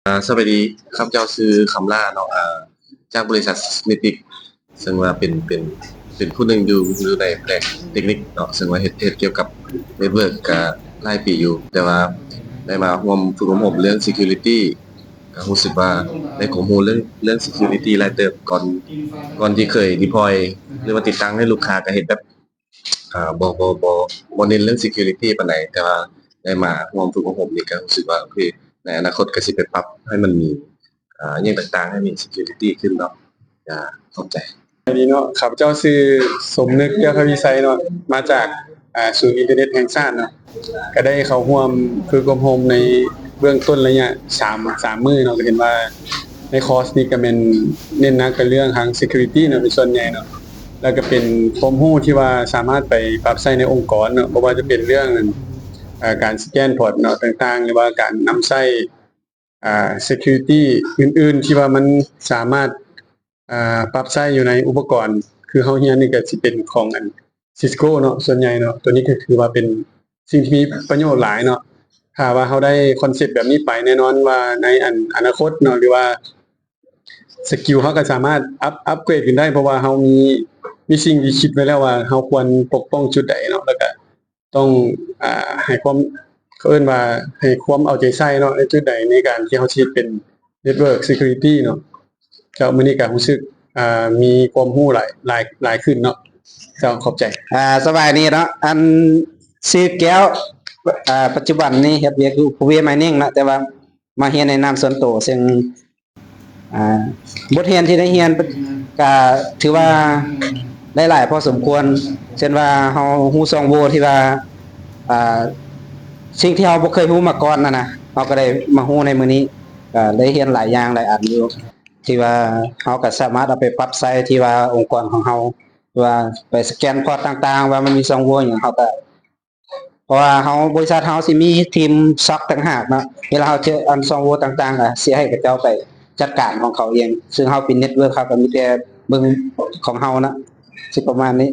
ອ່າ ສະບາຍດີ ຂ້າພະເຈົ້າຊື່ ຄຳຫຼ້າ ເນາະ ອ່າ ຈາກບໍລິສັດ Systematic ເຊິ່ງວ່າເປັນ ເປັນ ເປັນຜູ້ໜຶ່ງຢູ່ ຢູ່ໃນແຜນກເຕັກນິກເນາະ ເຊິ່ງວ່າເຮັດ ເຮັດກ່ຽວກັບ network ກະຫຼາຍປີຢູ່ ແຕ່ວ່າໄດ້ມາຮ່ວມຝຶກອົບຮົມເລື່ອງ security ກະຮູ້ສຶກວ່າໄດ້ຄວາມຮູ້ເລື່ອງ ເລື່ອງ security ຫຼາຍເຕີບ ກ່ອນ ກ່ອນທີ່ເຄີຍ deploy ຫຼືວ່າຕິດຕັ້ງໃຫ້ລູກຄ້າ ກະເຮັດແບບ ອ່າ ບໍ່ ບໍ່ ບໍ່ ບໍ່ເນັ້ນເລື່ອງ security ປານໃດ ແຕ່ວ່າໄດ້ມາຮ່ວມຝຶກອົບຮົມນີ້ ກະຮູ້ສຶກວ່າ ໂອເຄ ໃນອະນາຄົດກະຊິໄປປັບໃຫ້ມັນມີ ອ່າ ຫຍັງຕ່າງໆ ໃຫ້ມີ security ຂຶ້ນເນາະ. ກະຂອບໃຈ. ສະບາຍດີເນາະ ຂ້າພະເຈົ້າຊື່ ສົມນຶກ ແກ້ວທະວີໄຊເນາະ ມາຈາກ ອ່າ ສູນອິນເຕີເນັດແຫ່ງຊາດເນາະ ກະໄດ້ເຂົ້າຮ່ວມຝຶກອົບຮົມໃນເບື້ອງຕົ້ນໄລຍະສາມ ສາມມື້ເນາະ ກະເຫັນວ່າໃນຄອສນີ້ກະແມ່ນເນັ້ນໜັກໃນເລື່ອງທາງ security ເນາະ ເປັນສ່ວນໃຫຍ່ເນາະ ແລ້ວກະເປັນຄວາມຮູ້ທີ່ວ່າສາມາດໄປປັບໃຊ້ໃນອົງກອນເນາະ ບໍ່ວ່າຈະເປັນເລື່ອງ ອ່າ ການສະແກນພອດເນາະ ຕ່າງໆ ຫຼືວ່າການນຳໃຊ້ ອ່າ security ອື່ນໆ ທີ່ວ່າມັນສາມາດ ອ່າ ປັບໃຊ້ຢູ່ໃນອຸປະກອນ ຄືເຮົາຮຽນນີ້ກະຊິເປັນຂອງອັນ Cisco ເນາະ ສ່ວນໃຫຍ່ເນາະ ໂຕນີ້ກະຖືວ່າເປັນສິ່ງທີ່ມີປະໂຫຍດຫຼາຍເນາະ. ຖ້າວ່າເຮົາໄດ້ຄອນເຊັບແບບນີ້ໄປ ແນ່ນອນວ່າໃນອັນ ອະນາຄົດເນາະ ຫຼືວ່າ skill ເຮົາກະສາມາດອັບ upgrade ຂຶ້ນໄດ້ ເພາະວ່າເຮົາມີ ມີສິ່ງທີ່ຄິດໄວ້ແລ້ວວ່າເຮົາຄວນປົກປ້ອງຈຸດໃດເນາະ ແລ້ວກະ ຕ້ອງ ອ່າ ໃຫ້ຄວາມ ເຂົາເອີ້ນວ່າໃຫ້ຄວາມເອົາໃຈໃສ່ເນາະ ໃນຈຸດໃດໃນການທີ່ເຮົາຊິເຮັດເປັນ network security ເນາະ. ເຈົ້າ ມື້ນີ້ກະຮູ້ສຶກ ອ່າ ມີຄວາມຮູ້ຫຼາຍ ຫຼາຍ ຫຼາຍຂຶ້ນເນາະ. ເຈົ້າ ຂອບໃຈ. ອ່າ ສະບາຍດີເນາະ ອັນ ຊື່ແກ້ວ ອ່າ ປັດຈຸບັນນີ້ເຮັດວຽກຢູ່ Puve Mining ເນາະ ແຕ່ວ່າມາຮຽນໃນນາມສ່ວນໂຕ ເຊິ່ງ ອ່າ ບົດຮຽນທີ່ໄດ້ຮຽນກະຖືວ່າໄດ້ຫຼາຍພໍສົມຄວນ ເຊັ່ນວ່າເຮົາຮູ້ຊ່ອງໂຫວ່ທີ່ວ່າ ອ່າ ສິ່ງທີ່ເຮົາບໍ່ເຄີຍຮູ້ມາກ່ອນຫັ້ນນະ ເຮົາກະໄດ້ມາຮູ້ໃນມື້ນີ້ ກະໄດ້ຮຽນຫຼາຍຢ່າງຫຼາຍອັນຢູ່ ທີ່ວ່າເຮົາກະສາມາດເອົາໄປປັບໃຊ້ທີ່ວ່າອົງກອນຂອງເຮົາ ທີ່ວ່າໄປສະແກນພອດຕ່າງໆ ວ່າມັນມີຊ່ອງໂຫວ່ຫຍັງ ເຮົາກະ ເພາະວ່າເຮົາ ບໍລິສັດເຮົາຊິມີທີມ SOC ຕ່າງຫາກເນາະ ເວລາເຮົາເຈີອັນຊ່ອງໂຫວ່ຕ່າງໆ ກະຊິໃຫ້ເຂົາເຈົ້າໄປຈັດການຂອງເຂົາເອງ ເຊິ່ງເຮົາເປັນ network ເຮົາກະມີແຕ່ເບິ່ງຂອງເຮົານະ ຊິປະມານນີ້.